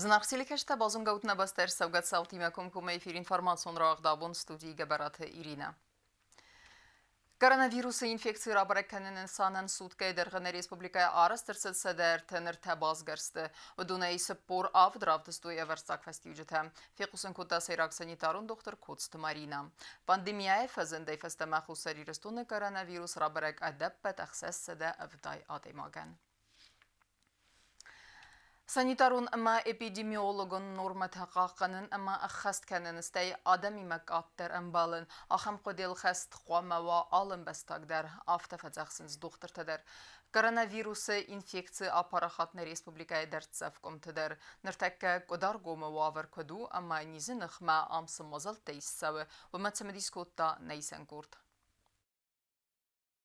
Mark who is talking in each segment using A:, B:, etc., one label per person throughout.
A: Зынаргъ телекӕсджытӕ, базонгӕ нӕ бӕстӕ ӕрцӕугӕ цаутимӕ комкоммӕ эфир информацион рауагъд абон студийы Гӕбӕраты Иринӕ. Коронавирусы инфекци рабӕрӕг кӕныны нысанӕн суткӕйы дӕргъы нӕ республикӕйы арӕзт ӕрцыд 133 басгӕрсты. Уыдонӕй 47 равдыстой ӕвӕрццаг фӕстиуджытӕ, фехъусын кодта сӕйраг санитарон дохтыр Коцты Маринӕ. Пандемияйы фӕзындӕй фӕстӕмӕ Хуссар Ирыстоны коронавирус рабӕрӕг ӕдӕппӕт 670 адӕймагӕн. Санитарон ӕмӕ эпидемиологон нормӕтӕ хъахъхъӕнын ӕмӕ ӕххӕст кӕнын, стӕй адӕмимӕ къаддӕр ӕмбӕлын, ахӕм хъуыдыйыл хӕст хъуамӕ уа алы ӕмбӕстаг дӕр, афтӕ фӕдзӕхсынц дохтыртӕ дӕр. Коронавирусы инфекци апарахат нӕ республикӕйы дӕрддзӕф къуымты дӕр. Ныртӕккӕ Къуыдаргомы уавӕр куыд у ӕмӕ низы ныхмӕ ам цы мадзӕлттӕ ист цӕуы, уымӕ цымыдис кодта нӕ исӕн къорд.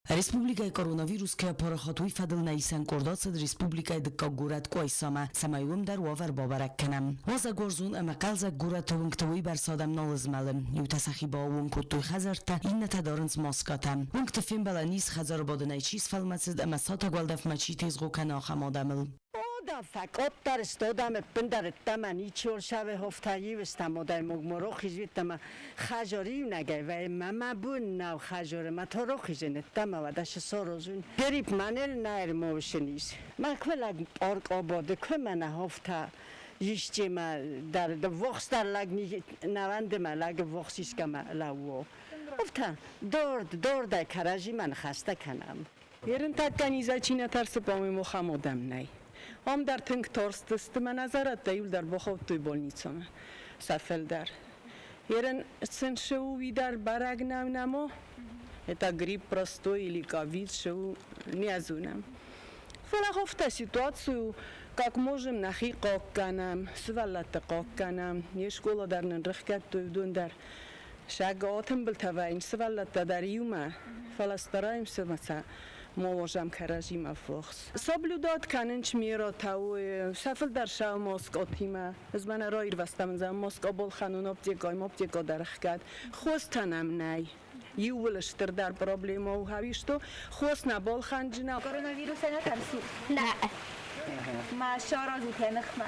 B: Республикӕйы коронавирус кӕй апарахат, уый фӕдыл нӕ исӕн къорд ацыд республикӕйы дыккаг горӕт Къуайсамӕ, цӕмӕй уым дӕр уавӕр бабӕрӕг кӕнӕм. Уазӕгуарзон ӕмӕ хъӕлдзӕг горӕты уынгты уыйбӕрц адӕм нал змӕлы. Иутӕ сӕхи бааууон кодтой хӕдзӕрттӕ, иннӕтӕ дарынц маскӕтӕ. Уынгты фембӕлӕн ис, хӕдзары бадынӕй чи сфӕлмӕцыд ӕмӕ сатӕг уӕлдӕфмӕ чи тезгъо кӕны, ахӕм адӕмыл.
C: Ода фӕкъаддӕр сты, одам ӕппындӕр ӕддӕмӕ ничи орсаве хофтӕ ивыстам, одаймог морохизвиттама хажор иунӕгӕй вӕймӕ мӕ бун нау хажоры ма торохизен ӕддӕмӕ вадаше сорозун. Грип манел наэрмоушен ис. Ма куылаг пъоркъободы куы мӕнӕ хофта исчема дӕр вохсдар лаг навандема лаг вохс искӕмӕ лӕууо. Офта дорд дордӕй кӕрӕдзимӕ ныхӕстӕ кӕнӕм.
D: Ерынтӕккӕ низӕй чи нӕ тӕрсы, по-моему, ахӕм адӕм нӕй. Ам дӕр тынг тарстысты, мӕнӕ зӕрӕдтӕ иуылдӕр бахаудтой больницӕмӕ, сӕ фылдӕр. Ерын сын шы у, уый дӕр бӕрӕг нӕу нӕма. Это грипп простой или ковид шы у, не зонӕм. Фӕлӕ афтӕ ситуацию, как можем, нӕхи хъахъхъӕнӕм, сывӕллӕтты хъахъхъӕнӕм, не скъола дӕр нын рыхгӕдтой, уыдон дӕр сӕ атымбылтӕ вӕййынц сывӕллӕттӕ дӕр иумӕ, фӕлӕ стараемся сӕ ма уарзӕм кӕрӕдзимӕ ввахс. Соблюдать кӕнынц мератӕ, сӕ фылдӕр сӕ маскъотимӕ. Ӕз мӕнӕ раирвӕзтӕн маскъа балхӕнон аптекӕй, аптекӕ дӕр ӕхгӕд. Хостӕ нӕм нӕй. Иууыл стырдӕр проблемӕ у хауисто, хос нӕ балхӕнджынӕ.
E: Коронавирусӕй нӕ тӕрсут?
F: Нӕ.
E: Ма саразут йӕ ныхмӕ?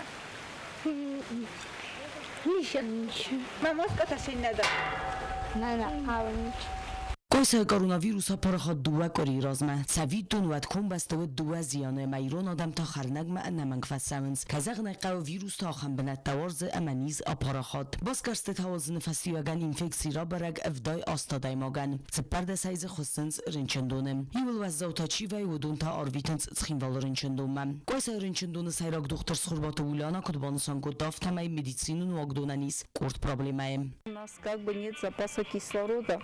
F: Ничего. Ничего.
E: Ма маскъатӕ син нӕ дӕр?
F: Нӕ, нӕ, ничего.
B: Къуайсайы коронавирус апарахат дыууӕ къуырийы размӕ. Цӕвиттон, уӕд комбӕсты уыд дыууӕ зианы ӕмӕ ирон адӕм та хӕринагмӕ ӕнӕмӕнг фӕцӕуынц. Кӕй зӕгъын ӕй хъӕуы, вирус та ахӕм бынӕттӕ уарзы ӕмӕ низ апарахат. Басгӕрстытӕ уадзыны фӕстиуӕгӕн инфекци рабӕрӕг 78 адӕймагӕн. 14-ӕй дзы хуыссынц рынчындоны. Иуыл уӕззау та чи вӕййы, уыдон та арвитынц Цхинвалы рынчындонмӕ. Къуайсайы рынчындоны сӕйраг дохтыр Цхуырбаты Ульяна куыд банысан кодта, афтӕмӕй медицинон уагдонӕн ис къорд проблемӕйы.
G: У нас как бы нет запаса кислорода.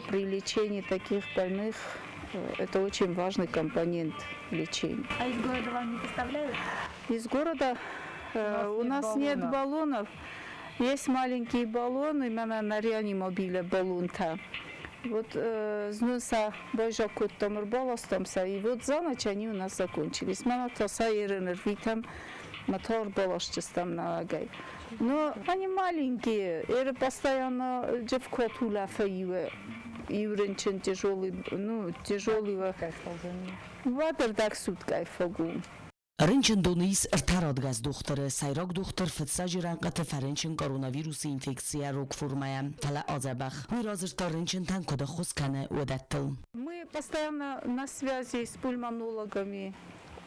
G: При лечении таких больных это очень важный компонент лечения.
E: А из города вам не поставляют?
G: Из города у нас нет баллонов. Есть маленькие баллоны, мӕнӕ на реанимобиле баллонтӕ. Вот знон сӕ байзаг кодтам, ӕрбаластам сӕ, и вот за ночь они у нас закончились. Мӕнӕ та сӕ ерын ӕрвитӕм, мӕ та ӕрбаласджыстӕм нӕуӕгӕй. Но они маленькие, эры постоянно джевкот улӕфы иу рынчын тяжелый, ну, тяжелый Уӕдӕрдӕг суткӕй фӕгу.
B: Рынчындоны ис ӕртӕ радгӕс дохтыры. Сӕйраг дохтыр фыццаджы рӕнхъыты фӕрынчын коронавирусы инфекцийӕ рог формӕйӕ, фӕлӕ адзӕбӕх. Уый радзырдта рынчынтӕн куыд ӕххуыс кӕны, уыдӕттыл.
G: Мы постоянно на связи с пульмонологами,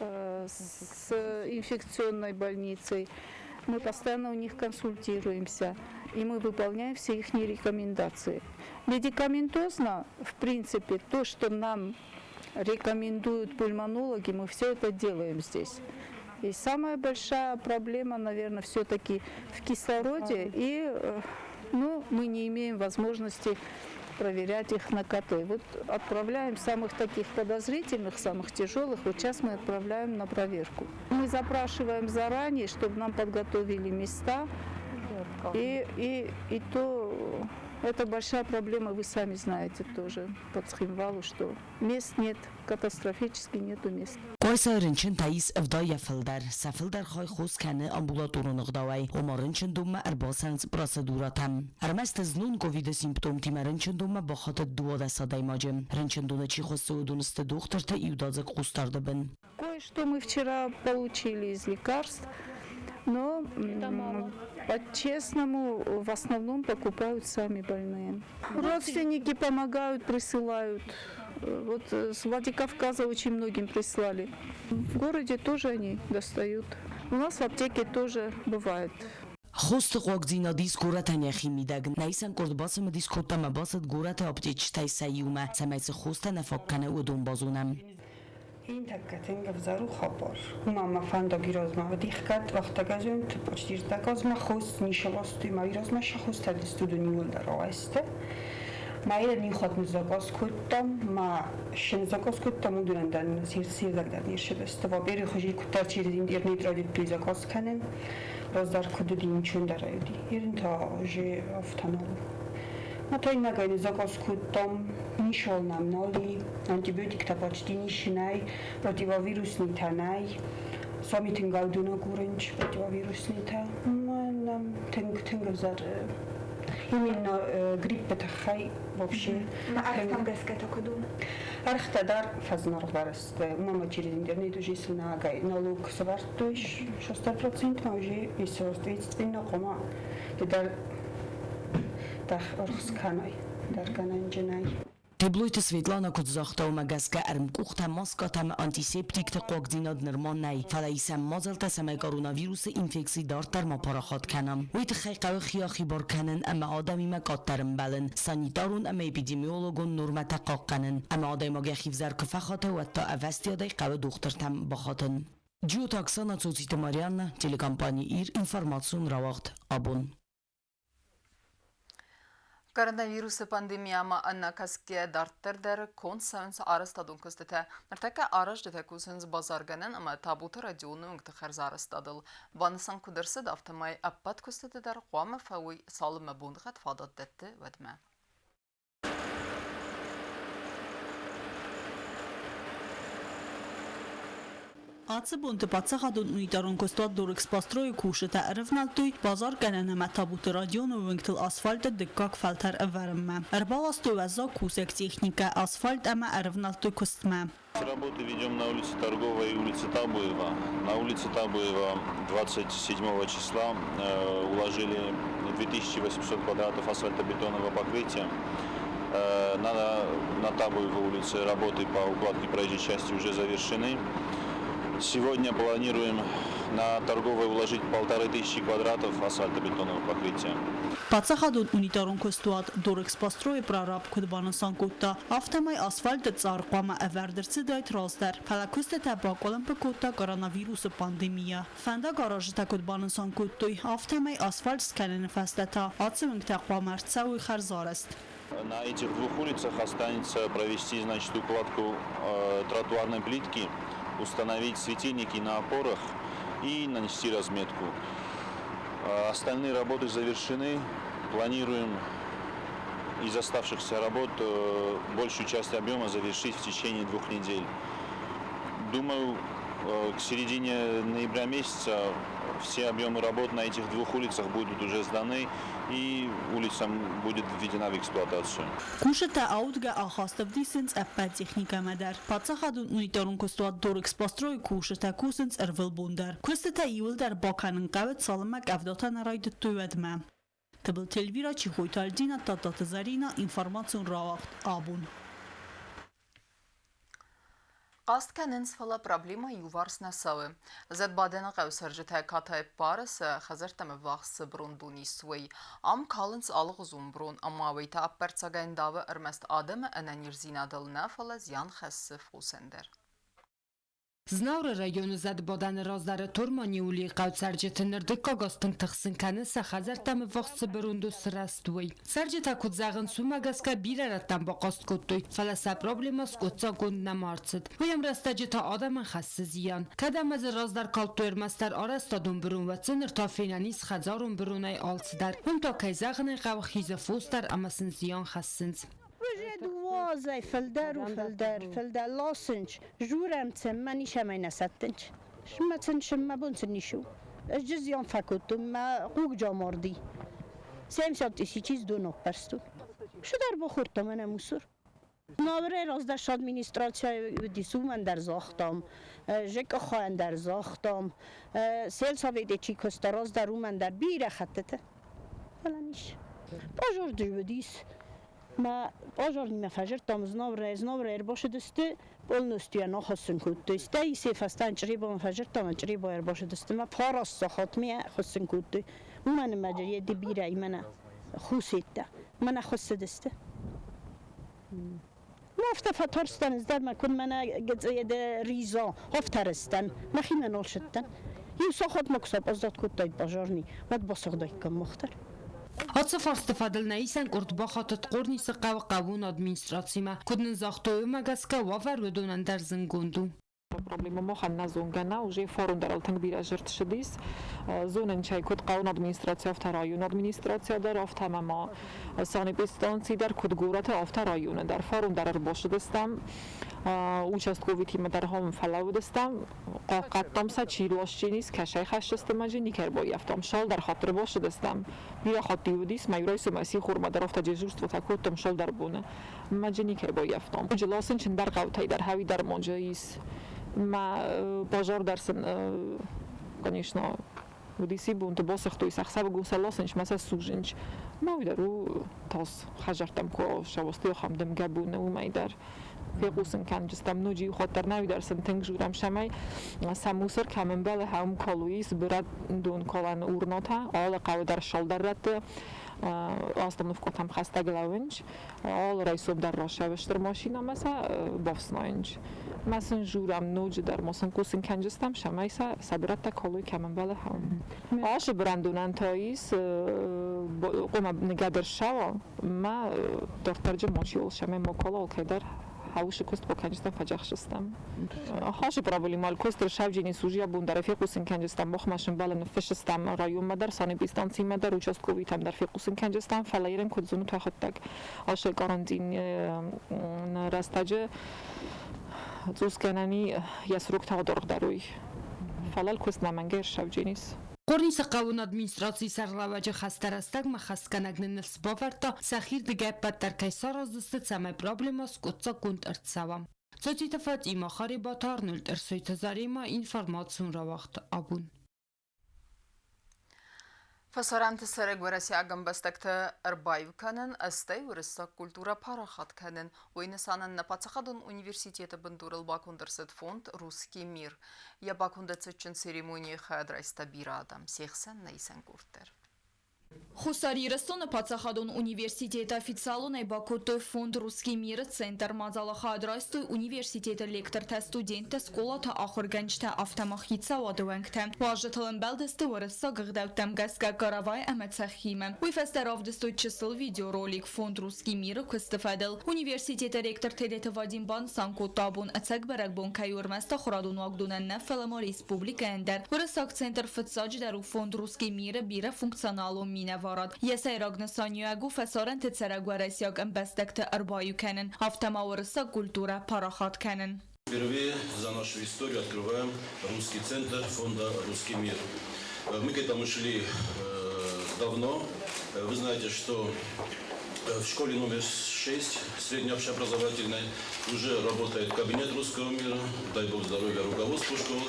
G: с инфекционной больницей. Мы постоянно у них консультируемся, и мы выполняем все их рекомендации. Медикаментозно, в принципе, то, что нам рекомендуют пульмонологи, мы все это делаем здесь. И самая большая проблема, наверное, все-таки в кислороде. И ну, мы не имеем возможности проверять их на КТ. Вот отправляем самых таких подозрительных, самых тяжелых, вот сейчас мы отправляем на проверку. Мы запрашиваем заранее, чтобы нам подготовили места, и то Это большая проблема, вы сами знаете тоже по Цхинвалу, что мест нет, катастрофически нету мест.
B: Къуайсайы рынчынтӕ ис 70-йӕ фылдӕр. Сӕ фылдӕр хай хос кӕны амбулаторон ӕгъдауӕй, ома рынчындонмӕ ӕрбацӕуынц процедурӕтӕм. Ӕрмӕст знон ковиды симптомтимӕ рынчындонмӕ бахатыд 12 адӕймаджы. Рынчындоны чи хуыссы, уыдон сты дохтырты иудадзыг хъусдарды бын.
G: Кое-что мы вчера получили из лекарств, но по-честному в основном покупают сами больные. Родственники помогают, присылают. Вот с Владикавказа очень многим прислали. В городе тоже они достают. У нас в аптеке тоже бывает.
B: Хосты хъуагдзинад ис горӕтӕн йӕхи мидӕг. Нӕ исӕн къорд бацымыдис кодта ӕмӕ бацыд горӕты аптечытӕй сӕ иумӕ, цӕмӕй цы хостӕ нӕ фаг кӕны, уыдон базонӕм.
H: Интӕккӕ тынг ӕвзӕр у хабар. Уымӕ ӕмӕ фӕндаги размӕ уыд ихгӕд, вахтӕгӕзонд, почти рдӕгазмӕ хос нишаластой, ма размӕ сӕ хостӕ студон иууылдӕр ауайсты. Ма йӕ иу хатт ныззакъаз кодтам, ма ще ныззакъаз кодтам, уыдонӕн дӕр сирдагдӕр не рцыдысты. Во-первых, уже куыддӕр через интернет райдыдтой заказ кӕнын, раздӕр куыд уыди, ничего дӕр уыди. Ерын та уже афтӕ нал у. Ма та иннӕгай ныззакъаз кодтам, ничего нам нал и, антибиотиктӕ почти ничи нӕй, противовируснитӕ нӕй. Сами тынг аудын агурынч противовируснитӕ. Нӕм тынг тынг ӕвзӕр именно гриппы тыххӕй вообще.
E: Ма ӕргътӕм гӕсгӕ та куыд у?
H: Ӕргътӕ дӕр фӕзынаргъдӕр сты. Уымӕ через интернет уже сынагай налог сӕвӕрдтой 6%, ма уже и соответственно хъуамӕ ды дӕр дӕр аргъ скӕнай, дӕр гӕнӕнджынӕй.
B: Теблойты Светлана куыд загъта, уымӕ гӕсгӕ ӕрмкъухтӕ, маскӕтӕ ӕмӕ антисептикты хъуагдзинад нырма нӕй, фӕлӕ исӕм мадзӕлттӕ, цӕмӕй коронавирусы инфекци дарддӕр ма парахат кӕна. Уый тыххӕй хъӕуы хи ахибар кӕнын ӕмӕ адӕмимӕ къаддӕр ӕмбӕлын, санитарон ӕмӕ эпидемиологон нормӕтӕ хъахъхъӕнын. Ӕмӕ адӕймаг йӕхи взӕр куы фӕхата, уӕд та ӕвӕстиатӕй хъӕуы дохтыртӕм бахатын. Джиоты Оксана, Цоциты Марианна, телекомпани «Ир», информацион рауагъд «Абон».
A: Коронавирусы пандемиямӕ ӕнӕкӕсгӕ дарддӕр дӕр конд цӕуынц арӕзтадон куыстытӕ. Ныртӕккӕ аразджытӕ кусынц базаргӕнӕн ӕмӕ Табуты Родионы уынгты хӕрзарӕзтадыл. Банысан куыд ӕрцыд, афтӕмӕй ӕппӕт куыстыты дӕр хъуамӕ фӕуой, цалынмӕ боныгъӕд фадат дӕтты, уӕдмӕ.
I: Ацы бонты паддзахадон унитарон куыстуат Дорэкспострой-ы кусджытӕ ӕрӕвнӕлдтой базаргӕнӕн ӕмӕ Табуты Родионы уынгтыл асфальты дыккаг фӕлтӕр ӕвӕрынмӕ. Ӕрбаластой уӕззау кусӕг техникӕ, асфальт ӕмӕ ӕрӕвнӕлдтой куыстмӕ.
J: Работы ведем на улице Торговая и улице Табуева. На улице Табуева 27 числа уложили 2800 квадратов асфальтобетонного покрытия. На Табуева улице работы по укладке проезжей части уже завершены. Сегодня планируем на Торговой уложить 1500 квадратов асфальтобетонного покрытия.
I: Паддзахадон унитарон куыстуат Дорэкспострой-ы прораб куыд банысан кодта, афтӕмӕй асфальты цъар хъуамӕ ӕвӕрд ӕрцыдаид раздӕр, фӕлӕ куыстытӕ бакъуылымпы кодта коронавирусы пандемия. Фӕндагаразджытӕ куыд банысан кодтой, афтӕмӕй асфальт скӕныны фӕстӕ та ацы уынгтӕ хъуамӕ ӕрцӕуой хӕрзарӕзт.
J: На этих двух улицах останется провести, значит, укладку тротуарной плитки, установить светильники на опорах и нанести разметку. Остальные работы завершены. Планируем из оставшихся работ большую часть объема завершить в течение 2 недель. Думаю, к середине ноября месяца все объемы работ на этих двух улицах будут уже сданы и улица будет введена в эксплуатацию.
I: Кусджытӕ аудгӕ ахаст ӕвдисынц ӕппӕт техникӕмӕ дӕр. Паддзахадон унитарон куыстуат Дорэкспострой-ы кусджытӕ кусынц ӕрвылбон дӕр. Куыстытӕ иууылдӕр бакӕнын хъӕуы, цалынмӕ къӕвдатӕ нӕ райдыдтой, уӕдмӕ. Тыбылты Эльвира, Чихойты Альдина, Тадтаты Зарина, информацион рауагъд «Абон».
A: Хъаст кӕнынц, фӕлӕ проблемӕ иуварс нӕ цӕуы. Зӕдбадӕны хъӕуы цӕрджытӕ катай ппары сӕ хӕдзӕрттӕм ӕввахс цы брондон ис, уый. Ам калынц алыгъуызон брон ӕмӕ уый та ӕппӕрццагӕй ӕндавы ӕрмӕст адӕмы ӕнӕниздзинадыл нӕ, фӕлӕ зиан хӕссы фосӕн дӕр.
K: Знауыры районы Зӕдбадӕны раздӕры Торманиулийы хъӕуы цӕрджыты ныр дыккаг аз тынг тыхсын кӕны, сӕ хӕдзӕрттӕм ӕввахс цы бырондон сырӕзт, уый. Цӕрджытӕ куыд зӕгъынц, уымӕ гӕсгӕ бирӕ рӕттӕм бахъаст кодтой, фӕлӕ сӕ проблемӕ скъуыддзаггонд нӕма ӕрцыд. Уый ӕмрӕстӕджы та адӕмӕн хӕссы зиан. Кӕд ӕмӕ дзы раздӕр калдтой ӕрмӕстдӕр арӕзтадон бырон, уӕд дзы ныр та фенӕн ис хӕдзарон быронӕй алцыдӕр. Уым та, кӕй зӕгъын ӕй хъӕуы, хизы фос дӕр ӕмӕ сын зиан хӕссынц.
C: Уазӕй фылдӕр у фылдӕр, фылдӕр ласынч, журӕм цын, мӕ нисӕмӕй нӕ сӕттынч. Мӕ цын мӕ бон сын ницы у. Ӕз зиан фӕкодтон, мӕ хъуг амарди. 70 тысячи дон аппӕрстон. Цыдӕр бахордта мӕнӕ мусор. Наврӕ раздӕр администрацийы уыдис, уымӕн дӕр загътам, ЖКХ-йӕн дӕр загътам, сельсоветы чи куыста, раздӕр уымӕн дӕр бирӕ хӕттыты. Фӕлӕ ницы. Пожар уыдис. Мӕ пожарнимӕ фӕзырдтам Знаврӕ, Знаврӕ ӕрбацыдысты, полностью йӕ нахӕссын кодтой. Стӕй се фӕстӕ Чъребамӕ фӕзырдтам, Чъреба ӕрбацыдысты мӕ фараст сахатмӕ хуыссын кодтой. Уымӕн ӕмӕ йӕ бирӕ мӕнӕ хусеттӕ, мӕнӕ хуыссыдысты. Афтӕ фӕтарстӕн ӕз дӕр, мӕ куыд мӕнӕ Риза, афтӕрыстӕн, мӕхимӕ нал сыдтӕн. Иу сахат ма куы сапъаздат кодтаид пожарный, уӕд басыгъдаиккам мах дӕр.
K: Ацы фарсты фӕдыл нӕ исӕн къорд бахатыд Хъорнисы хъӕуы хъӕууон администрацимӕ. Куыд нын загътой, уымӕ гӕсгӕ уавӕр уыдонӕн дӕр зынгонд у.
L: Проблема махӕн нӕ зонгӕ нӕу, уже фарон дӕр тынг бирӕ зырд ссыдис. Зонынчӕй куыд хъӕуон администраци, афтӕ районы администраци дӕр, афтӕ ӕмӕ ма санэпидстанци дӕр, куыд горӕты, афтӕ районы дӕр. Фарон дӕр ӕрбацыдыстӕм, участковыйтимӕ дӕр ахӕм фӕлӕууыдыстӕм, хъахъхъӕдтам сӕ, чи ласджын ис, кӕсӕй хӕсдзысты ӕмӕ джы никӕй ӕрбаййӕфтам. Цалдӕр хатты ӕрбацыдыстӕм. Бирӕ хатты уыдис, мӕ иу райсомӕй сихормӕ дӕр афтӕ дежурствотӕ кодтам цалдӕр боны. Мӕ джы никӕй баййӕфтам. Джы ласын чындӕр хъӕутӕй дӕр хӕуи дӕр моджы ис. Мӕ пожар дӕр сын, конечно, уыдис бонты басыгътой сӕ ӕхсӕвыгон сӕ ласынч, мӕ сӕ сужынч. Мӕ уый дӕр у тас хӕдзӕрттӕм куы сӕуысты ахӕм дымгӕ боны уымӕй дӕр. Фехъусын кӕнджыстӕм ноджы иу хатт дӕр нӕ уый дӕр сын тынг журӕм, цӕмӕй сӕ мусор кӕм ӕмбӕлы, хӕм калуи, бырӕдон калӕн урнатӕ, алы хъӕуы дӕр цалдӕр рӕтты остановкӕтӕм хӕстӕг лӕууынч. Алы райсом дӕр рацӕуы стыр машинӕмӕ сӕ бафснайынч. Мӕ сын журӕм ноджыдӕр ма сын хъусын кӕнджыстӕм, цӕмӕй сӕ сӕ бырӕттӕ калой кӕм ӕмбӕлы, хӕм. Ашы бырӕндонӕн та ис хъуамӕ ныгӕд ӕрцӕуа, мӕ дарддӕрджы мачиуал цӕмӕй ма кала алкӕй дӕр хаусы куыст бакӕнджыстӕм, фӕдзӕхсыстӕм. Ахасы проблема куыст савджини службӕ бон дӕр фехъусын кӕнджыстӕм, махмӕ сымбӕлы ныффыссыстӕм районмӕ дӕр, санэпидстанцимӕ дӕр, участковыйтӕм дӕр фехъусын кӕнджыстӕм, фӕлӕ ерын куыд зонут уӕхӕдӕг, ашы карантин рӕстӕджы цъус гӕнӕни йӕ сроктӕ адаргъдӕр уый. Фӕлӕ куыст нӕмӕнгӕй ӕрсавджинис.
K: Хъорнисы хъӕуы администрацийы сӕргълӕууӕджы хӕстӕ рӕстӕгмӕ хӕсгӕнӕг нын ныфс бавӕрдта, сӕхирдыгӕй ӕппӕт дӕр кӕй сараздзысты, цӕмӕй проблемӕ скъуыддзаггонд ӕрцӕуа. Цоциты Фатима, Харебаты Арнольд, Ӕрсойты Заремӕ, информацион рауагъд абон.
A: Фӕсарӕнты цӕрӕг уӕрӕсейаг ӕмбӕстӕгты ӕрбаиу кӕнын, стӕй уырыссаг культурӕ парахат кӕнын. Уый нысанӕн нӕ паддзахадон университеты бындурыл баконд ӕрцыд фонд «Русский мир». Йӕ баконды цытджын церемонийы хайад райста бирӕ адӕм, се хсӕн нӕ исӕн къорд дӕр.
M: Хуссар Ирыстоны паддзахадон университеты официалонӕй бакодтой фонд «Русский мир»-ы центр. Мадзалы хайад райстой университеты лектортӕ, студенттӕ, скъолаты ахуыргӕнджытӕ, афтӕ ма хицауады уӕнгтӕ. Уазджытыл ӕмбӕлдысты уырыссаг ӕгъдӕуттӕм гӕсгӕ каравай ӕмӕ цӕххимӕ. Уый фӕстӕ равдыстой чысыл видеоролик фонд «Русский мир»-ы куысты фӕдыл. Университеты ректор Тедеты Вадим банысан кодта, абон ӕцӕг бӕрӕгбон кӕй у ӕрмӕст ахуырадон уагдонӕн нӕ, фӕлӕ ма республикӕйӕн дӕр. Уырыссаг центр фыццаджыдӕр у фонд «Русский мир»-ы бирӕфункционалон минӕварад. Йӕ сӕйраг нысаниуӕг у фӕсарӕнты цӕрӕг уӕрӕсейаг ӕмбӕстӕгты ӕрбаиу кӕнын, афтӕ ма уырыссаг культурӕ парахат кӕнын.
N: Впервые за нашу историю открываем русский центр фонда «Русский мир». Мы к этому шли давно. Вы знаете, что в школе номер 6 среднеобщеобразовательной уже работает кабинет русского мира. Дай бог здоровья руководству школы.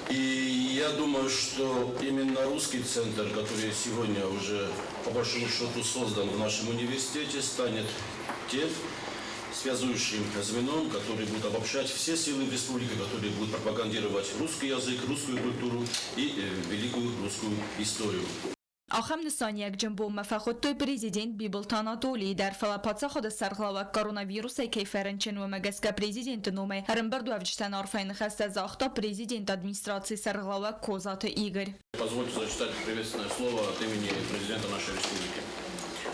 N: И я думаю, что именно русский центр, который сегодня уже по большому счету создан в нашем университете, станет тем связующим звеном, который будет обобщать все силы в республике, которые будут пропагандировать русский язык, русскую культуру и великую русскую историю.
M: Ахӕм нысаниуӕгджын бонмӕ фӕхуыдтой президент Бибылты Анатолийы дӕр, фӕлӕ паддзахады сӕргълӕууӕг коронавирусӕй кӕй фӕрынчын, уымӕ гӕсгӕ президенты номӕй ӕрӕмбырдуӕвджытӕн арфӕйы ныхӕстӕ загъта президенты администрацийы сӕргълӕууӕг Козаты Игорь.
N: Позвольте зачитать приветственное слово от имени президента нашей республики.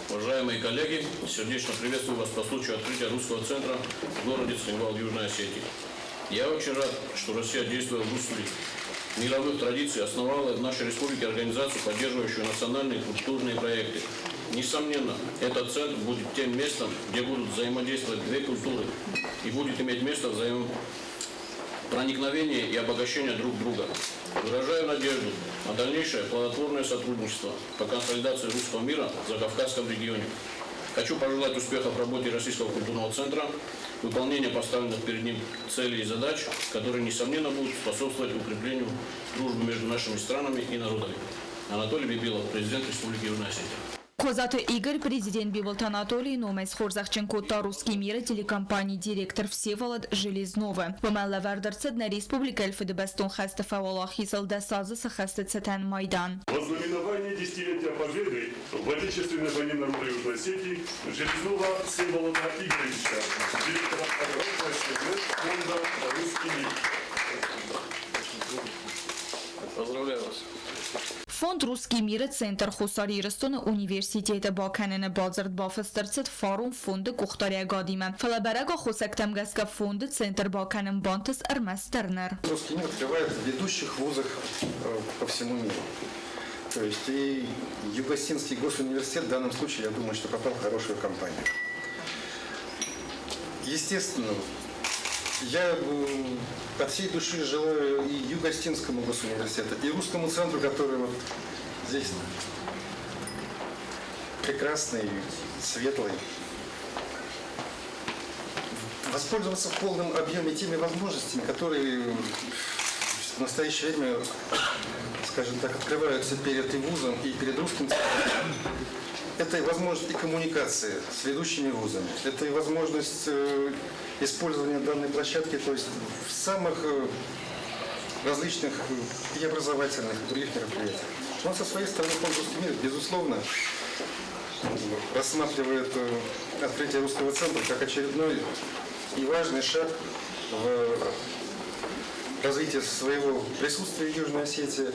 N: Уважаемые коллеги, сердечно приветствую вас по случаю открытия русского центра в городе Цхинвал, Южной Осетии. Я очень рад, что Россия, действуя в русле мировых традиций, основала в нашей республике организацию, поддерживающую национальные и культурные проекты. Несомненно, этот центр будет тем местом, где будут взаимодействовать две культуры и будет иметь место взаимопроникновение и обогащение друг друга. Выражаю надежду на дальнейшее плодотворное сотрудничество по консолидации русского мира в Закавказском регионе. Хочу пожелать успехов в работе Российского культурного центра, выполнения поставленных перед ним целей и задач, которые, несомненно, будут способствовать укреплению дружбы между нашими странами и народами. Анатолий Бибилов, президент Республики Южная Осетия.
M: Козаты Игорь президент Бибылты Анатолийы номӕй схорзӕхджын кодта «Русский мир»-ы телекомпанийы директор Всеволод Железновы. Уымӕн лӕвӕрд ӕрцыд нӕ республикӕйы Фыдыбӕстон хӕсты фӕуӕлахизыл 10 азы сыххӕсты цытӕн майдан.
O: Во знаменование десятилетия Победы в Отечественной войне народа Южной Осетии Железнова Всеволода Игоревича, директора фонда «Русский мир».
N: Поздравляю вас.
M: Фонд «Русский мир»-ы центр Хуссар Ирыстоны университеты бакӕныны бадзырд бафыст ӕрцыд фарон фонды къухдариуӕгадимӕ. Фӕлӕ бӕрӕг аххосӕгтӕм гӕсгӕ фонды центр бакӕнын бантыст ӕрмӕстдӕр ныр.
P: «Русский мир» открывает в ведущих вузах по всему миру. То есть и Юго-Осетинский госуниверситет в данном случае, я думаю, что попал в хорошую компанию. Естественно, я от всей души желаю и Юго-Осетинскому госуниверситету, и Русскому центру, который вот здесь прекрасный, светлый, воспользоваться в полном объеме теми возможностями, которые в настоящее время, скажем так, открываются перед и вузом, и перед русским центром. Это и возможность и коммуникации с ведущими вузами, это и возможность использования данной площадки, то есть в самых различных и образовательных, и других мероприятиях. Но со своей стороны фонд «Русский мир», безусловно, рассматривает открытие русского центра как очередной и важный шаг в развитии своего присутствия в Южной Осетии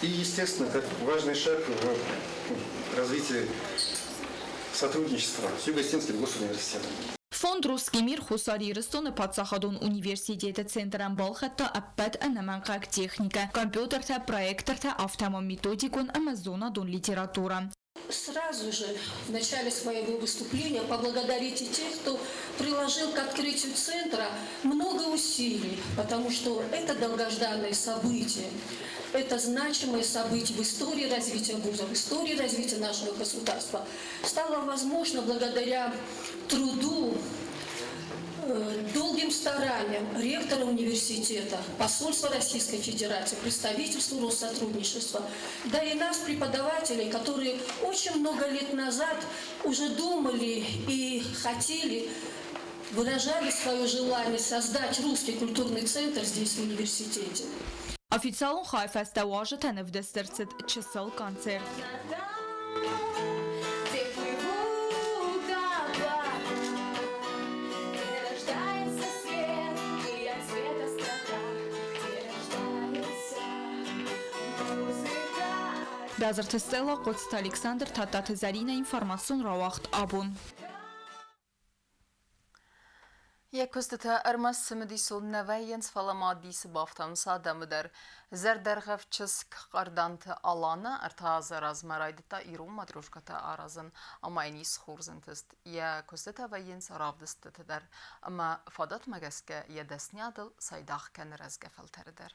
P: и, естественно, как важный шаг в развитии сотрудничества с Юго-Осетинским госуниверситетом.
M: Фонд «Русский мир» Хуссар Ирыстоны паддзахадон университеты центрӕн балхӕдта ӕппӕт ӕнӕмӕнгхъӕуӕг техникӕ, компьютертӕ, проектортӕ, афтӕ ма методикон ӕмӕ зонадон литературӕ.
Q: Сразу же в начале своего выступления поблагодарить и тех, кто приложил к открытию центра много усилий, потому что это долгожданное событие, это значимое событие в истории развития вуза, в истории развития нашего государства стало возможно благодаря труду, долгим стараниям ректора университета, посольства Российской Федерации, представительству Россотрудничества, да и нас, преподавателей, которые очень много лет назад уже думали и хотели, выражали свое желание создать русский культурный центр здесь, в университете.
M: Официалон хайы фӕстӕ уазджытӕн ӕвдыст ӕрцыд чысыл концерт.
R: Где плывут облака, где рождается свет, и от света строка, где рождается музыка.
M: Бязырты Стелла, Хъоцыты Александр, Тадтаты Зӕринӕ, информацион рауагъд «Абон».
A: Йӕ куыстытӕ ӕрмӕст цымыдисон нӕ вӕййынц, фӕлӕ ма дисы бафтауынц адӕмы дӕр. Зӕрдӕргъӕвд чызг Хъарданты Алана 3 азы размӕ райдыдта ирон матрешкӕтӕ аразын ӕмӕ йын ис хорз ӕнтыст. Йӕ куыстытӕ вӕййынц равдыстыты дӕр ӕмӕ фадатмӕ гӕсгӕ йӕ дӕсниадыл цайдагъ кӕны рӕзгӕ фӕлтӕры дӕр.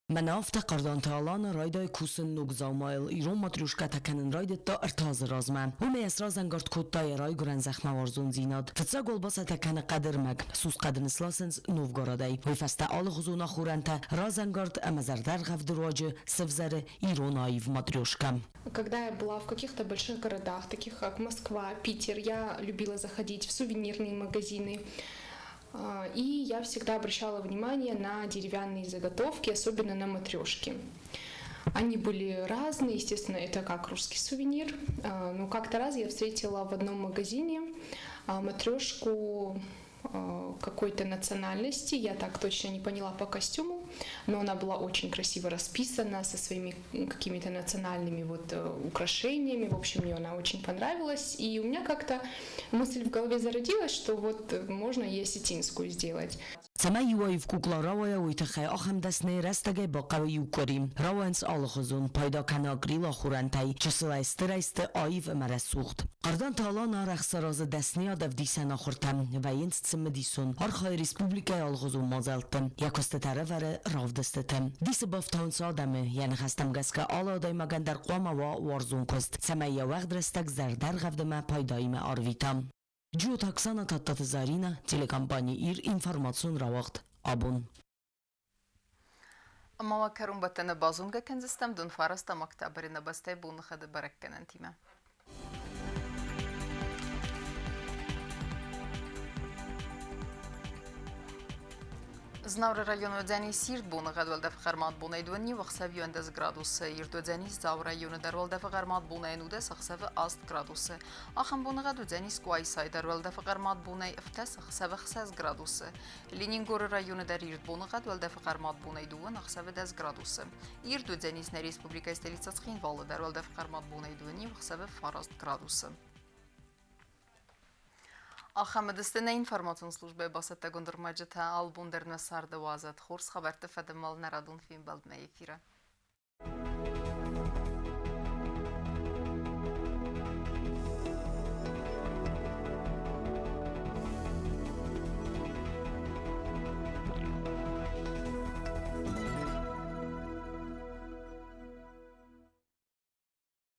B: Мӕнӕ афтӕ Хъарданты Алана райдайы кусын ног дзаумайыл. Ирон матрешкӕтӕ кӕнын райдыдта 3 азы размӕ. Уымӕй йӕ сразӕнгард кодта йӕ райгуырӕн зӕхмӕ уарзондзинад. Фыццаг уал бацӕттӕ кӕны хъӕдырмӕг. Сусхъӕдын сласынц Новгородӕй. Уый фӕстӕ алыгъуызон ахорӕнтӕ, разӕнгард ӕмӕ зӕрдӕргъӕвды руаджы сӕвзӕры ирон аив матрешкӕ.
S: Когда я была в каких-то больших городах, таких как Москва, Питер, я любила заходить в сувенирные магазины. И я всегда обращала внимание на деревянные заготовки, особенно на матрешки. Они были разные, естественно, это как русский сувенир. Но как-то раз я встретила в одном магазине матрешку какой-то национальности, я так точно не поняла по костюму, но она была очень красиво расписана со своими какими-то национальными вот украшениями, в общем, мне она очень понравилась, и у меня как-то мысль в голове зародилась, что вот можно и осетинскую сделать.
B: Цӕмӕй иу аив кукла рауайа, уый тыххӕй ахӕм дӕсныйы рӕстӕгӕй бахъӕуы иу къуыри. Рауайынц алыхуызон, пайда кӕны акрил ахорӕнтӕй, чысылӕй стырӕй сты аив ӕмӕ рӕсугъд. Хъарданты Алан арӕх саразы дӕсныйад ӕвдисӕн ахуыртӕ, вӕййынц цымыдисон, архайы республикӕйы алыгъуызон мадзӕлтты, йӕ куыстытӕ ӕрӕвӕры равдыстыты. Дисы бафтауынц адӕмы, йӕ ныхӕстӕм гӕсгӕ алы адӕймагӕн дӕр хъуамӕ уа уарзон куыст, цӕмӕй йӕ уӕгъд рӕстӕг зӕрдӕргъӕвдимӕ пайдаимӕ арвита. Джиоты Оксана, Тадтаты Зарина, телекомпани Ир, информацион рауагъд «Абон».
A: Ӕмӕ уӕ кӕронбӕттӕны базонгӕ кӕндзыстӕм дын фарӕстӕм октябры нӕ бӕстӕйы боныхъӕды бӕрӕггӕнӕнтимӕ. Знауыры районы уыдзӕни сирд боныгъӕд уӕлдӕфы хъӕрмад бонӕй дыууӕ ӕхсӕв 11 градусы, ирд уыдзӕни Дзауы районы дӕр уӕлдӕфы хъӕрмад бонӕй 19 ӕхсӕвы 8 градусы. Ахӕм боныгъӕд уыдзӕнис Къуайсайы дӕр уӕлдӕфы хъӕрмад бонӕй 17 ӕхсӕвы 6 градусы. Ленингоры районы дӕр ирд боныгъӕд уӕлдӕфы хъӕрмад бонӕй 2 ӕхсӕвы 10 градусы. Ирд уыдзӕнис нӕ республикӕйы столицӕ Цхинвалы дӕр уӕлдӕфы хъӕрмад бонӕй 2 ӕхсӕвы 9 градусы. Ахӕм уыдысты нӕ информацион службӕйы бацӕттӕгонд ӕрмӕджытӕ. Албон дӕр нӕ царды уадзӕд хорз хабӕртты фӕдыл нӕ радон фембӕлдмӕ эфиры.